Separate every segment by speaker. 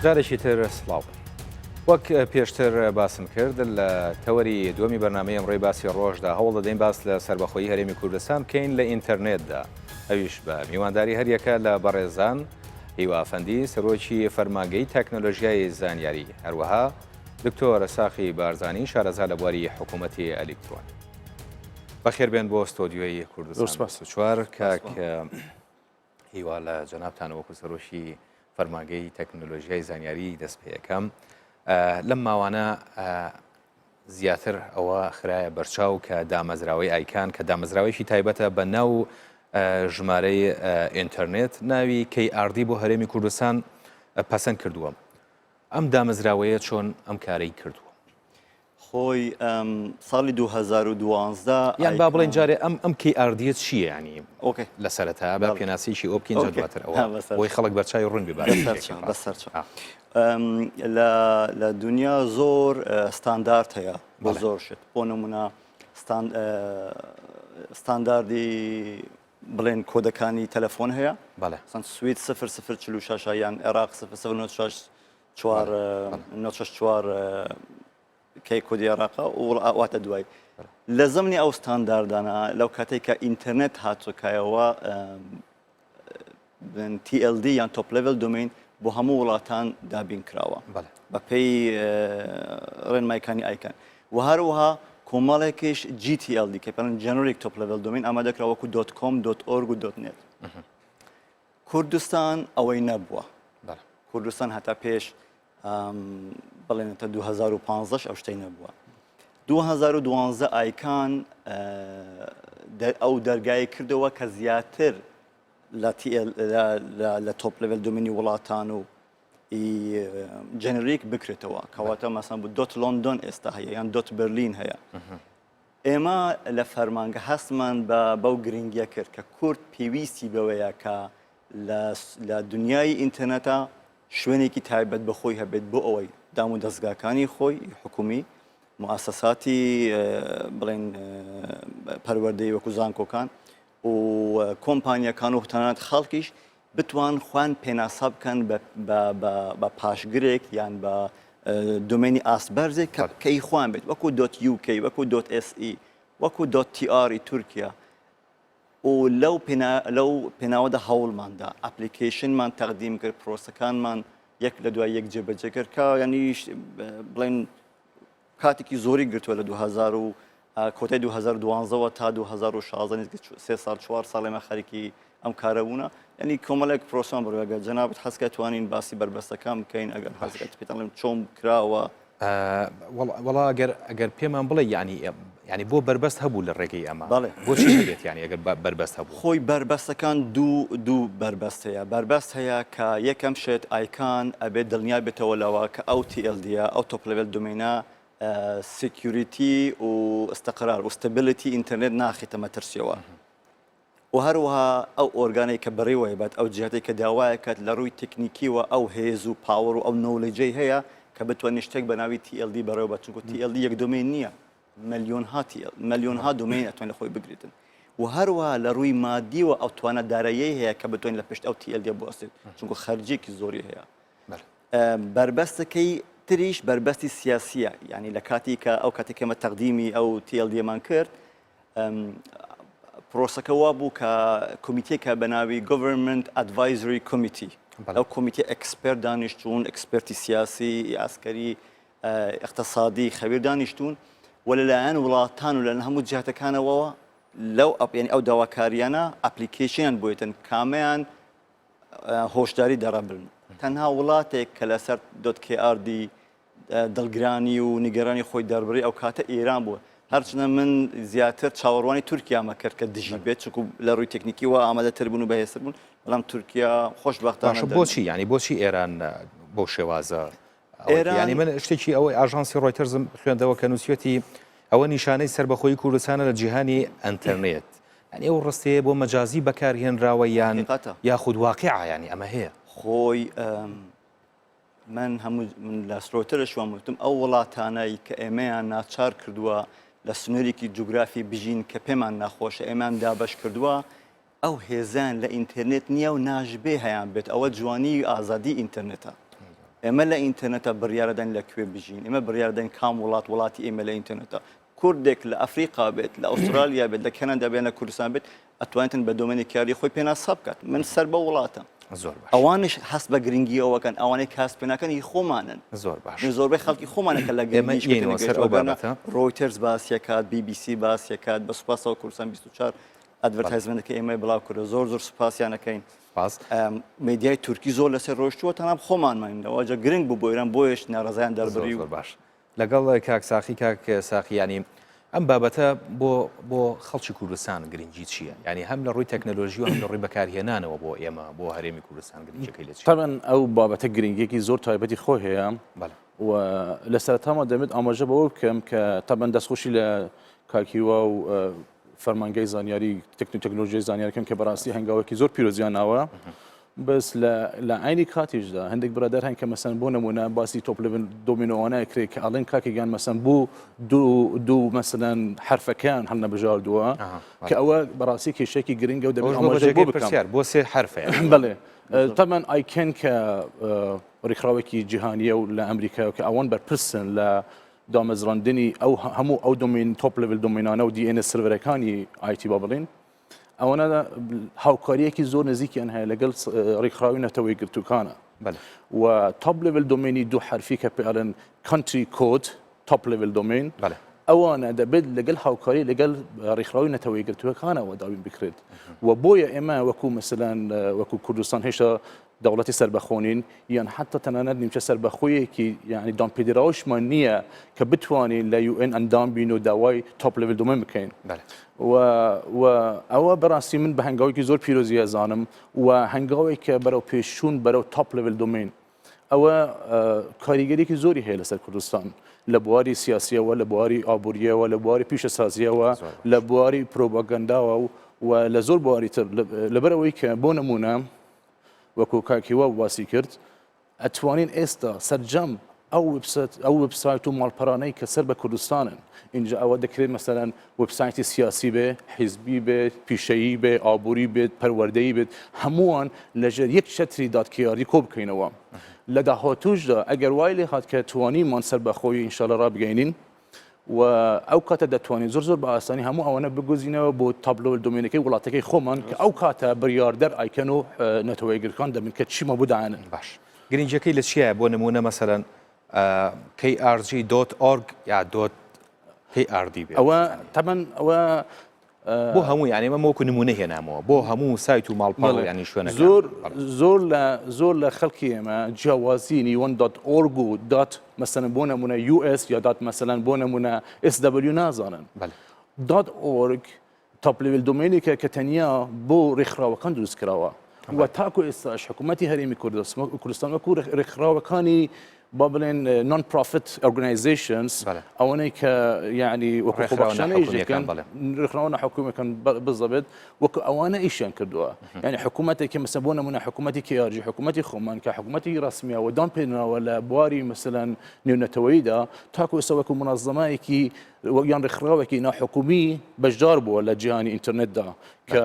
Speaker 1: جارێکی تر سڵاو. وەک پێشتر باسم کرد لە تەوەری دووەمی بەرنامەی ئەمڕۆی باسی ڕۆژدا هەوڵ دەدەین باس لە سەربەخۆیی هەرێمی کوردستان بکەین لە ئینتەرنێتدا ئەویش بە میوانداری هەریەکە لە بەڕێزان هیوا ئەفەندی سەرۆکی فەرمانگەی تەکنەلۆژیای زانیاری هەروەها دکتۆر ساقی بارزانی شارەزا لە بواری حکوومەتی ئەلیکترۆنی. بەخێربێن بۆ ستۆدیۆی کوردستان 24 کاک هیوا لە جەنابتان وەکو سەرۆکی فەرمانگەی تەکنۆلۆژیای زانیاری دەست پێەکەم لەم ماوانە زیاتر ئەوە خرایە بەرچاو کە دامەزراوەی ICANN کە دامەزراوەیەکی تایبەتە بە ناو ژمارەی ئینتەرنێت ناوی KRD بۆ هەرێمی کوردستان پەسەند کردووە ئەم دامەزراوەیە چۆن ئەم کارەی کردووە؟
Speaker 2: خۆی ساڵی 2012
Speaker 1: یان با بڵێن جارێ ئەم ئەم KRD یە چییە ینی okay لە سەرەتا با پێناسەیەکی ئەو بکەین دواتر ئەوە بۆی خەڵک بەرچاوی ڕوون بێ
Speaker 2: بەسەرچاو لە دنیا زۆر ستاندارد هەیە بۆ زۆر شت بۆ نمونە ستانداردی بڵێن کۆدەکانی تەلەفۆن هەیە
Speaker 1: بەڵێ
Speaker 2: سوید 0046 یان عێراق 0096 4 964 کەی کۆدی عێراقە و واتە دوای لە زمنی ئەو ستانداردانە لەو کاتێک کە ئینتەرنێت هاتۆکایەوە TLD یان top level domain بۆ هەموو وڵاتان دابین کراوە بەپێی ڕێنمایکانی ICANN و هەروەها کۆمەڵێکیش GTLD کە پێڵێن generic top level domain ئامادەکرا وەکو dot com dot org و dot net. کوردستان ئەوەی نەبووە. کوردستان هەتا پێش بڵێن تا 2015 ئەو شتەی نەبووە. 2012 ICANN ئەو دەرگای کردەوە کە زیاتر لە top level domain ی وڵاتان و generic بکرێتەوە کەواتە مەسەن بوو dot لۆندۆن ئێستا هەیە یان dot بەرلین هەیە ئێمە لە فەرمانگە هەستمان بە بەو گرنگیە کرد کە کورد پێویستی بەوەیە کە لە دنیای ئینتەرنێتە شوێنێکی تایبەت بە خۆی هەبێت بۆ ئەوەی دام و دەستگاکانی خۆی حکومی موسەساتی بڵێن پەروەردەی وەکو زانکۆکان و کۆمپانیەکان و تەنانەت خەڵکیش بتوان خۆیان پێناسە بکەن بە پاشگرێک یان بە domain ی ئاست بەرزێک کە کەی خۆیان بێت وەکو dot UK وەکو dot SE وەکو dot TR ی تورکیا و لەو لەو پێناوەدا هەوڵماندا application مان تەقدیم کرد پرۆسەکانمان یەک لە دوای یەک جێبەجێ کرد کە ینی بڵێن کاتێکی زۆری گرتووە لە 2000 و کۆتای 2012 وە تا 2016 نزیک سێ ساڵ چوار ساڵ ئێمە خەریکی ئەم کارە بوونە یعنی کۆمەڵێک پرۆسان بڕ ئەگەر جەنابت حەزکە توانین باسی بەربەستەکان بکەین ئەگەر حەزکەت پێتان بڵێم چۆن کراوە
Speaker 1: وەڵا ئەگەر ئەگەر پێمان بڵێ یعنی یعنی بۆ بەربەست هەبوو لە ڕێگەی ئەمە بەڵێ بۆچی هەبێت یعنی ئەگەر بەربەست هەبوو
Speaker 2: خۆی بەربەستەکان دوو دوو بەربەست هەیە بەربەست هەیە کە یەکەم شت ICANN ئەبێت دڵنیا بێتەوە لەوە کە ئەو TLD یە ئەو top level domain ە security و استقرار و stability ئینتەرنێت ناخیتە مەترسیەوە و هەروەها ئەو ئۆرگانەی کە بەڕێوەی بات ئەو جیهتەی کە داوایەکات لە ڕووی تەکنیکیوە ئەو هێز و power و ئەو knowledge ەی هەیە کە بتوانێت شتێک بە ناوی TLD بەڕێوە بات چونکە TLD یەک domain نییە ملیۆنها TL ملیۆنها domain ئەتوانێت لە خۆی بگریتن و هەروەها لە ڕووی مادیوە ئەو توانا داراییەی هەیە کە بتوانێت لە پشت ئەو TLD بوەستێت چونکە خەرجیەکی زۆری هەیە بەربەستەکەی تریش بەربەستی سیاسیە یعنی لە کاتی کە ئەو کاتێک ئێمە تەقدیمی ئەو TLD مان کرد پرۆسەکە وا بوو کە کۆمیتێکە بە ناوی Government Advisory Committee ئەو کۆمیتی expert دانیشتون expert ی سیاسی ئاسکەری اقتصادی خەویر دانیشتون و لەلایەن وڵاتان و لە هەموو جهتەکانەوە لەو ئەپیانی ئەو داواکاریانە application یان بۆیتن کامیان هۆشداری دەڕبن تەنها وڵاتێک کە لەسەر dot KRD دڵگرانی و نیگەرانی خۆی دەربڕی ئەو کاتە ئێران بوو هەرچنە من زیاتر چاوەڕوانی تورکیامە کرد کە دژی بێت چکو لە ڕووی تەکنیکی و ئامادەتر بوون و بەهێزتر بوون بەڵام تورکیا خۆشببختانە
Speaker 1: بۆچی ینی بۆچی ئێران بۆ شێوازە ئێرانی من شتێکی ئەوەی ئاژانسی ڕۆیتەرزم خوێندەوە کە نووسیەتی ئەوە نیشانەی سەربەخۆی کوردستانە لە جیهانی ئەتەرنێت یانی ئەو ڕستەیە بۆ مەجازی بەکارهێنراوە یان یاخود واقیعە یانی ئەمە هەیە؟
Speaker 2: خۆی من هەموو من لە سرۆترش وام وتم ئەو وڵاتانەی کە ئێمەیان ناچار کردووە لە سنوورێکی جوگرافی بژین کە پێمان ناخۆشە ئێمان دابەش کردووە ئەو هێزیان لە ئینتەرنێت نییە و ناشبێ هەیان بێت ئەوە جوانی ئازادی ئینتەرنێتە. ئێمە لە ئینتەرنێتە بڕیارەدەین لە کوێ بژین، ئێمە بڕیاردەین کام وڵات وڵاتی ئێمە لە ئینتەرنێتە. کوردێک لە ئەفریقا بێت، لە ئوسترالیا بێت، لە کەنەدا بێت، لە کوردستان بێت، ئەتوانێتن بە domain ی KRD خۆی پێناسە بکات. من سەر بەو وڵاتەم.
Speaker 1: زۆر باش.
Speaker 2: ئەوانیش هەست بە گرنگی ئەوەکەن، ئەوانەی کە هەست پێ ناکەن هی خۆمانن.
Speaker 1: زۆر باش.
Speaker 2: زۆربەی خەڵکی خۆمانە کە لە
Speaker 1: ئێمە
Speaker 2: گرنگیش
Speaker 1: یەینەوە سەر ئەو
Speaker 2: تێنەگەیشتووە. وەگەرنا
Speaker 1: بابەتە.
Speaker 2: ڕۆیتەرز باسی ئەکات، بی بی سی باسی ئەکات، بە سوپاسەوە کوردستان 24 advertisement ەکەی ئێمەی بڵاو کردەوە. زۆر زۆر سوپاسیان ئەکەین.
Speaker 1: سوپاس.
Speaker 2: میدیای تورکی زۆر لەسەر ڕۆیشتووە تەنها خۆمان ماینەوە جا گرنگ بوو بۆ ئێران بۆیەش ناڕەزایان
Speaker 1: زۆر
Speaker 2: دەربڕی و
Speaker 1: زۆر باش لەگەڵ کاک ساقی کاک ساقی ینی ئەم بابەتە بۆ بۆ خەڵکی کوردستان گرنگی چییە ینی هەم لە ڕووی تەکنەلۆژی و هەم لە ڕووی بەکارهێنانەوە بۆ ئێمە بۆ هەرێمی کوردستان گرنگیەکەی لە چییە؟
Speaker 3: تەبعەن ئەو بابەتە گرنگیەکی زۆر تایبەتی خۆی هەیە
Speaker 1: بەڵێ.
Speaker 3: و لە سەرەتاما دەمێت ئاماژە بەوە بکەم کە تەبعەن دەستخۆشی لە کاک هیوا و فەرمانگەی زانیاری تەکنۆلۆژیای زانیارەکەن کە بەڕاستی هەنگاوێکی زۆر پیرۆزیان ناوە بەس لە لە عینی کاتیشدا هەندێک برادەر هەن کە مەسەن بۆ نمونە باسی top level domain ەوانە کرێ کە ئەڵێن کاکەگیان مەسەن بوو دوو دوو مەسەلەن حرفەکەیان هەڵنەبژاردووە کە ئەوە بەڕاستی کێشێکی گرنگە و دەبێت ئاماژەی بۆ بکەم
Speaker 1: پرسیار بۆ سێ حرفە
Speaker 3: بەڵێ تەبعەن ICANN کە ڕێکخراوێکی جیهانیە و لە ئەمریکا کە ئەوان بەرپرسن لە دامەزراندنی ئەو هەموو ئەو domain top level domain انە و DNS server ەکانی IT با بڵین ئەوەنە هاوکاریەکی زۆر نزیکیان هەیە لەگەڵ ڕێکخراوی نەتەوە یەکگرتووکانە و top level domain ی دوو حرفی کە پێڵێن country code top level domain ئەوانە دەبێت لەگەڵ هاوکاری لەگەڵ ڕێکخراوی نەتەوە یەکگرتووەکانەوە دابین بکرێت و بۆیە ئێمە وەکو مەسەلەن وەکو کوردستان هێشتا دەوڵەتی سەربەخۆ نین یان حەتا تەنانەت نیمچە سەربەخۆیەکی یانی دانپێدراوشمان نییە کە بتوانین لە UN ئەندام بین و داوای top level domain بکەین و و ئەوە بەڕاستی من بە هەنگاوێکی زۆر پیرۆزی ئەزانم و هەنگاوێک کە بەرەو پێشچوون بەرەو top level domain ئەوە کاریگەریکی زۆری هەیە لەسەر کوردستان لە بواری سیاسیەوە لە بواری ئابووریەوە لە بواری پیشەسازیەوە لە بواری پرۆپاگەنداوە و و لە زۆر بواری تر لەبەرئەوەی کە بۆ نمونە وەکو کاک هیوا باسی کرد ئەتوانین ئێستا سەرجەم ئەو وبسایت ئەو وبسایت و ماڵپەرانەی کە سەر بە کوردستانن اینجا ئەوە دەکرێت مەسەلەن وبسایتی سیاسی بێ حیزبی بێت پیشەیی بێ ئابووری بێت پەروەردەیی بێت هەمووان لەژێر یەک چەتری dot KRD کۆ بکەینەوە لە داهاتووشدا ئەگەر وای لێ هات کە توانیمان سەربەخۆیی ئینشاڵڵا ڕابگەینین و ئەو کاتە دەتوانین زۆر زۆر بە ئاسانی هەموو ئەوانە بگوزینەوە بۆ top level domain ەکەی وڵاتەکەی خۆمان کە ئەو کاتە بڕیاردەر ICANN و نەتەوە یەکگرتووەکان دەبن کە چیمان بۆ دانن.
Speaker 1: باش گرنگیەکەی لە چیایە بۆ نموونە مەسەلەن KRG dot org یا dot KRD بێت
Speaker 3: ئەوە تەبەن ئەوە
Speaker 1: بۆ هەموو یانی ئەمە وەکو نمونە هێنامەوە بۆ هەموو سایت و ماڵپەڕ و یانی شوێنەکان
Speaker 3: زۆر زۆر لە زۆر لە خەڵکی ئێمە جیاوازی نیوان dot org و dot مەسەلەن بۆ نمونە US یا dot مەسەلەن بۆ نمونە SW نازانن dot org top level domain ێکە کە تەنیا بۆ ڕێکخراوەکان دروست کراوە و تاکو ئێستاش حکوومەتی هەرێمی کوردستان وەکو ڕێکخراوەکانی با بڵێن non profit organizations ئەوەنەی کە یعنی وەکو خۆبەخشانە ئیش دەکەن ڕێکخراوە ناحکومیەکان بزەبێت وەکو ئەوانە ئیشیان کردووە یعنی حکوومەتێکی مەسە بۆ نمونە حکوومەتی KRG حکوومەتی خۆمان کە حکوومەتی ڕسمیەوە دان پێنراوە لە بواری مەسەلەن نێونەتەوەیدا تاکو ئێستا وەکو منەزەمایەکی یان ڕێکخراوێکی ناحکومی بەشدار بووە لە جیهانی ئینتەرنێتدا کە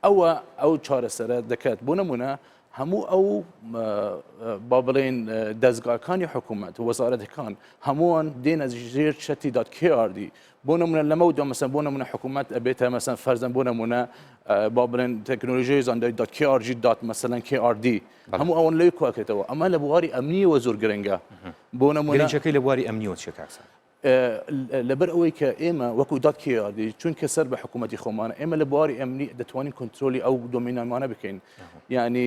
Speaker 3: ئەوە ئەو چارەسەرە دەکات بۆ نمونە هەموو ئەو با بڵێین دەزگاکانی حکوومەت وەزارەتەکان هەمووان دێنە ژێر چەتی dot KRD بۆ نمونە لەمە و مەسەن بۆ نمونە حکوومەت ئەبێتە مەسەن فەرزەن بۆ نمونە با بڵێن تەکنۆلۆژیای زانیاری dot KRG dot مەسەلەن KRD هەموو ئەوەن لەوێ کۆکرێتەوە ئەمە لە بواری ئەمنیەوە زۆر گرنگە
Speaker 1: بۆ نمونە گرنگەکەی لە بواری ئەمنیەوە چیە کاک ساقی؟
Speaker 3: لەبەر ئەوەی کە ئێمە وەکو dot KRD چونکە سەر بە حکوومەتی خۆمانە ئێمە لە بواری ئەمنی دەتوانین کۆنترۆلی ئەو domain انمانە بکەین یعنی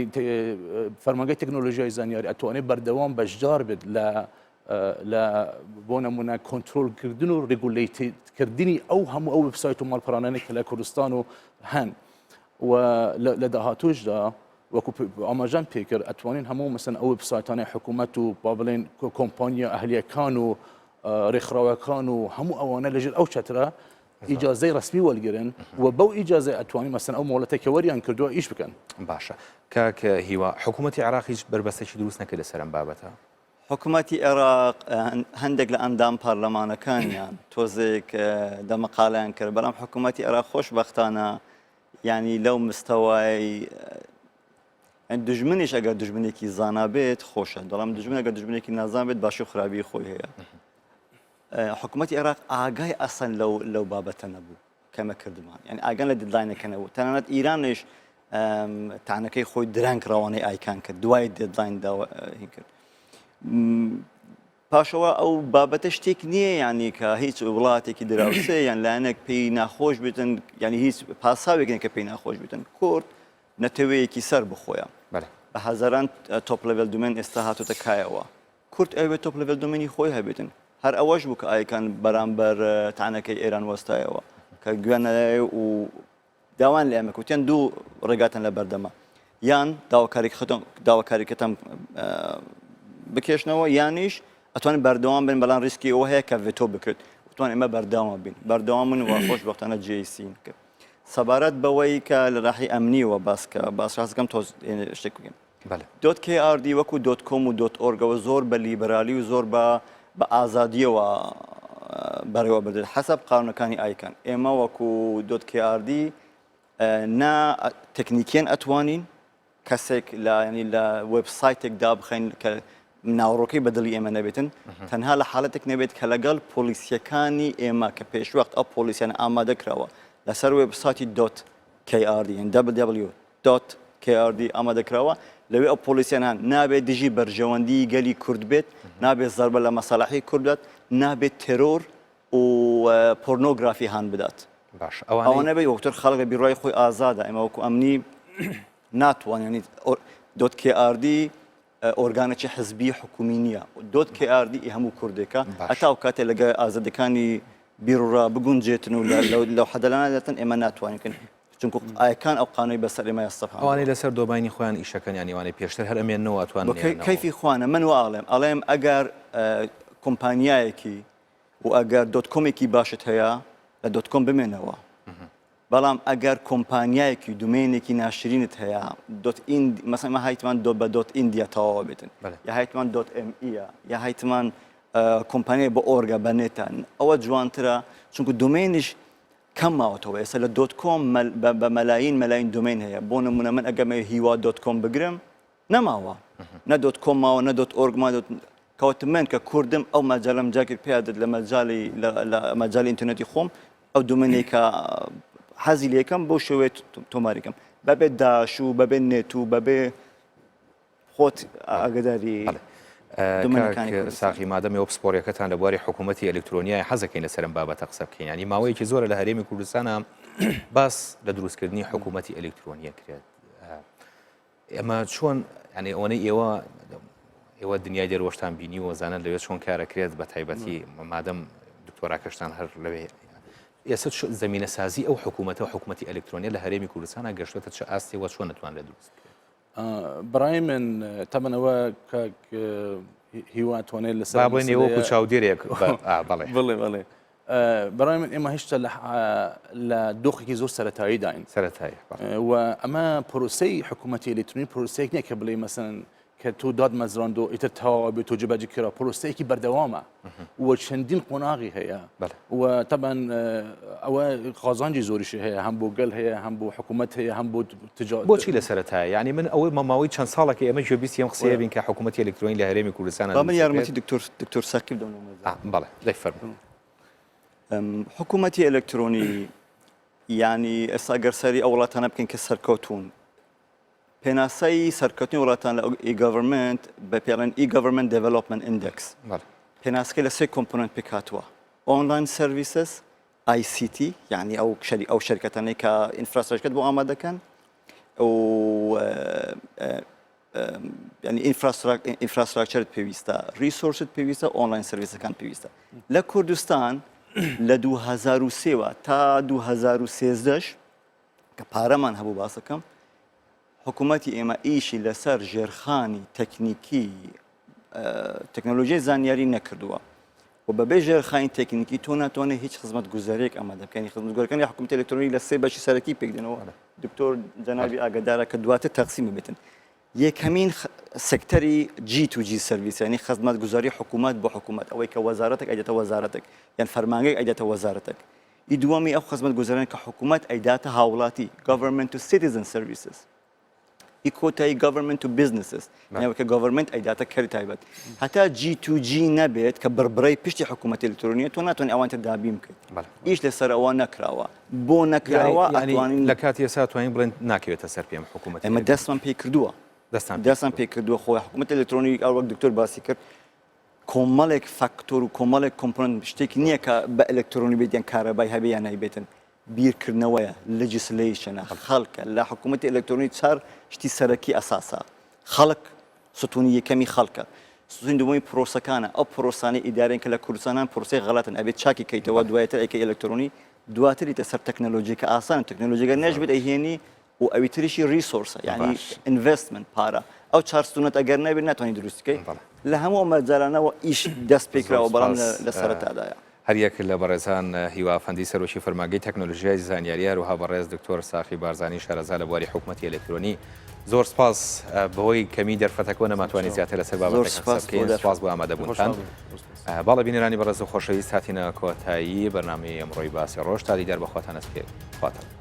Speaker 3: فەرمانگەی تەکنۆلۆژیای زانیاری ئەتوانێت بەردەوام بەشدار بێت لە لە بۆ نمونە کۆنترۆلکردن و regulate کردنی ئەو هەموو ئەو وبسایت و ماڵپەڕانانە کە لە کوردستان و هەن و لە داهاتوشدا وەکو ئاماژەم پێکرد ئەتوانین هەموو مەسەن ئەو وبسایتانەی حکوومەت و با بڵێن کۆمپانیا ئەهلیەکان و ڕێکخراوەکان و هەموو ئەوانە لەژێر ئەو چەترە ئیجازەی ڕسمی وەرگن و بەو ئیجازەی ئەتوانی مەسەن ئەو مۆڵەتە کە وەریان کردووە ئیش بکەن.
Speaker 1: باشە کاک هیوا حکوومەتی عێراق هیچ بەربەستێکی دروست نەکرد لەسەر ئەم بابەتە؟
Speaker 2: حکومەتی عێراق هەندێک لە ئەندام پەرلەمانەکانیان تۆزێک دەمەقالەیان کرد بەڵام حکومەتی عێراق خۆشبەختانە یانی لەو مستەوای. یانی دوژمنیش ئەگەر دوژمنێکی زانا بێت خۆشە، بەڵام دوژمن ئەگەر دوژمنێکی نازان بێت باشی و خراپی خۆی هەیە. حکوومەتی عێراق ئاگای ئەسەن لەو لەو بابەتە نەبوو کەمە کردمان یعنی ئاگان لە deadline ەکە نەبوو تەنانەت ئیرانیش تانەکەی خۆی درەنگ ڕەوانەی ICANN کرد دوای deadline داوە هین کرد پاشەوە ئەو بابەتە شتێک نییە یعنی کە هیچ وڵاتێکی دراوسێ یان لایەنێک پێی ناخۆش بێتن یعنی هیچ پاساوێک نییە کە پێی ناخۆش بێتن کورد نەتەوەیەکی سەر بخۆیە بە هەزاران top level domain ئێستا هاتۆتە کایەوە کورد ئەوێت top level domain ی خۆی هەبێتن هەر ئەوەش بوو کە ICANN بەرامبەر تانەکەی ئێران وەستایەوە کە گوێیان نەدایە و داوایان لە ئێمە کوتیان دوو ڕێگاتان لە بەردەمە یان داواکاریکەتان بکێشنەوە یانیش ئەتوان بەردەوام بن بەڵام ریسکی ئەوە هەیە کە veto بکرێت وتوان ئێمە بەردەوام بین بەردەوام من و خۆشبەختانە جێسین کرد سەبارەت بەوەی کە لە ڕاحی ئەمنیەوە باس کە باس ڕاستەکەم تۆز شتێک بکەین dot KRD وەکو dot com و dot org ەوە زۆر بە لیبرالی و زۆر بە بە ئازادیەوە بەڕێوە بردرێت حەسەب قانونەکانی ICANN ئێمە وەکو dot KRD نا تەکنیکیەن ئەتوانین کەسێک لە ینی لە وێبسایتێک دابخەین کە ناوەڕۆکەی بە دڵی ئێمە نەبێتن تەنها لە حاڵەتێک نەبێت کە لەگەڵ policy یەکانی ئێمە کە پێشوەخت ئەو policy یانە ئامادە کراوە لەسەر وێبسایتی dot KRD www dot KRD ئامادەکراوە، لەوێ ئەو policy یانە هەن، نابێت دژی بەرژەوەندیی گەلی کورد بێت، نابێت زەربە لە مەسالحی کورد بدات، نابێت تێرۆر و پۆرنۆگرافی هان بدات.
Speaker 1: باشە
Speaker 2: ئەوە
Speaker 1: ئەوانەی
Speaker 2: نەبێت وەکتر خەڵک لە بیرڕای خۆی ئازادە، ئێمە وەکو ئەمنی ناتوانین یانی dot KRD ئۆرگانێکی حزبی حکومی نییە، dot KRD ئی هەموو کوردێکە،
Speaker 1: باشە.
Speaker 2: هەتا ئەو کاتێ لەگەڵ ئازادیەکانی بیروڕا بگونجێتن و لەو حەدەلانە دەتن ئێمە ناتوانین کەن چونکو ICANN ئەو قانونەی بەسەر ئێمە سەپاندووە.
Speaker 1: ئەوانەی لەسەر domain ی خۆیان ئیشەکەن یانی ئەوانەی پێشتر هەر ئەمێننەوە ئەتوانن
Speaker 2: بۆ
Speaker 1: نەیەنەوە.
Speaker 2: کەیفی خوانە من وا ئەڵێم ئەڵێم ئەگەر کۆمپانیایەکی و ئەگەر dot com ێکی باشت هەیە لە dot com بمێنەوە بەڵام ئەگەر کۆمپانیایەکی domain ێکی ناشرینت هەیە dot in مەسەن ئمە هایتمان dot بە dot India تەواوە بێتن یا هایتمان dot ME یە یا هایتمان کۆمپانیای بە org ە بە net ە ئەوە جوانترە چونکو domain یش کەم ماوەتەوە ئێستا لە dot com بە مەلاین مەلاین domain هەیە بۆ نمونە من ئەگەمە هیوا dot com بگرم نەماوە نە dot com ماوە نە dot org ما dot کەوت من کە کوردم ئەو مەجالم جاکرد پێدت لە مەجالی لە مەجالی ئینتەرنێتی خۆم ئەو domain ەی کە حەزی لێکەم بۆ شێوەیە تۆماریکەم بەبێ dash و بەبێ net و بەبێ خۆت ئاگداری
Speaker 1: ساخی مادەم ئێوە پسپۆڕیەکەتان لە بواری حکوومەتی ئەلکترۆنیای حەزەکەین لەسەر ئەم بابەتە قسە بکەین ینی ماوەیەکی زۆرە لە هەرێمی کوردستانە باس لە دروستکردنی حکوومەتی ئەلکترۆنیە کرێت ئێمە چۆن یعنی ئەوەنەی ئێوە ئێوە دنیای دەروەشتان بینی و زانن لەوێ چۆن کارەکرێت بە تایبەتی مادەم دکتۆراکەشتان هەر لەوێ ئێستا زمینە سازی ئەو حکوومەتە و حکوومەتی ئەلکترۆنیە لە هەرێمی کوردستانە گەشتێتە چ ئاستێوە چۆن نتوانرێت دروست بکرێت
Speaker 3: بەڕای من تەمەن ئەوە کاک هیوا توانێت لەسەر
Speaker 1: با بڵێن ئێوە وەکو چاودێرێک بەڵێ
Speaker 3: بڵێ بەڵێ بەڕای من ئێمە هێشتا لە دۆخێکی زۆر سەتاییداین
Speaker 1: سەتایی
Speaker 3: و ئەمە پرۆسەی حکوومەتی ئەلکترۆنی پرۆسەیەک نییە کە بڵێ مەسەن کە تۆ دادمەزراند و ئیتر تەواو بێت و جێبەجێ کرا پرۆسەیەکی بەردەوامە و چەندین قۆناغی هەیە و تەبەن ئەوە قازانجی زۆریشی هەیە هەم بۆ گەل هەیە هەم بۆ حکوومەت هەیە هەم بۆ تجار
Speaker 1: بۆچی لە سەرەتایە یعنی من ئەوەی ماوەی چەند ساڵێکە ئێمە گوێبیستی ئەم قسەیە بین کە حکوومەتی ئەلکترۆنی لە هەرێمی کوردستان
Speaker 2: با من یارمەتی دکتۆر دکتۆر ساقی بدەم لەو مەجالە.
Speaker 1: بەڵێ دەی فەرموو.
Speaker 2: حکوومەتی ئەلکترۆنی یعنی ئێستا گەر سەری ئەو وڵاتانە بکەین کە سەرکەوتوون پێناسەی سەرکەوتنی وڵاتان لە e-government بە پێڵێن e-government development index پێناسەکەی لە سێ component پێکهاتووە online services ICT یعنی ئەو شەری ئەو شەرکەتانەی کە infrastructure ت بۆ ئامادە دەکەن و ینی infrastructure ت پێویستە resource ت پێویستە online service ەکان پێویستە لە کوردستان لە 2023 تا 2013 کە پارەمان هەبوو باسەکەم حکوومەتی ئێمە ئیشی لەسەر ژێرخانی تەکنیکی تەکنۆلۆژیای زانیاری نەکردووە و بەبێ ژێرخانی تەکنیکی تۆ ناتوانێت هیچ خزمەت گوزارێک ئامادە بکەنی خزمەتگوزارەکانی حکوومەتی ئەلکترۆنی لە سێ بەشی سەرەکی پێک دێنەوە دکتۆر جەنابی ئاگادارە کە دواتر تەقسیم ببێتن یەکەمین سێکتەری G to G service یانی خزمەتگوزاری حکوومەت بۆ حکوومەت ئەوەی کە وەزارەتێک ئەیداتە وەزارەتێک یان فەرمانگەیەک ئەیداتە وەزارەتێک ئی دووەمی ئەو خزمەتگوزارانە کە حکوومەت ئەیداتە هاوڵاتی Government to Citizen Services. هی کۆتایی government to businesses یانی کە government ئەیداتە کەری تایبەت. هەتا G to G نەبێت کە بڕبڕەی پشتی حکوومەتی ئەلکترۆنیە تۆ ناتوانانی ئەوان تر دابین بکەیت. ئیش لەسەر ئەوە نەکراوە. بۆ نەکراوە ئەتوانین
Speaker 1: لە کاتی ئێستا توانین بڵێن ناکەوێتە سەر پێم حکوومەت.
Speaker 2: ئێمە دەستمان پێی کردووە. دەستمان پێ کردووە خۆی حکوومەت ئەلکترۆنی ئەو وەک دکتۆر باسی کرد کۆمەڵێک فاکتۆر و کۆمەڵێک component شتێک نییە کە بە ئەلکترۆنی بێت یان کارەبای هەبێ یان نایبێتن بیرکردنەوەیە legislation ە خەڵکە لە حکوومەتی ئەلکترۆنی چار شتی سەرەکی ئەساسە خەڵک ستونی یەکەمی خەڵکە ستونی دووەمی پرۆسەکانە ئەو پرۆسانەی ئیدارەن کە لە کوردستانان پرۆسەی غەڵەتن ئەبێت چاکی کەیتەوە دوایتر ئەیکەی ئەلکترۆنی دواتریتە سەر تەکنەلۆژی کە ئاسانە تەکنەلۆژیگە نەشبێت ئەیهێنی و ئەوی تریشی resource ە یعنی investment پارە ئەو چار ستونەت ئەگەر نەبێت ناتوانانی دروست بکەیت لە هەموو ئەو مەجالانەوە ئیش دەست پێکراوە بەڵام لە سەرەتادایە.
Speaker 1: هەریەک لە بەڕێزان هیوا ئەفەندی سەرۆکی فەرمانگەی تەکنۆلۆژیای زانیاری هەروەها بەڕێز دکتۆر ساخی بارزانی شارەزا لە بواری حکومەتی ئەلکترۆنی زۆر سپاس بەهۆی کەمی دەرفەتەکەوە نەماتوانی زیاتر لەسەر بابەتەکە قسە بکەین سپاس بۆ ئامادەبوونتان بەڵێ بینەرانی بەڕێز و خۆشەویست هاتینە کۆتایی بەرنامەی ئەمڕۆی باسی ڕۆژ تا دیدار بە خۆتان ئەسپێرم خواتان.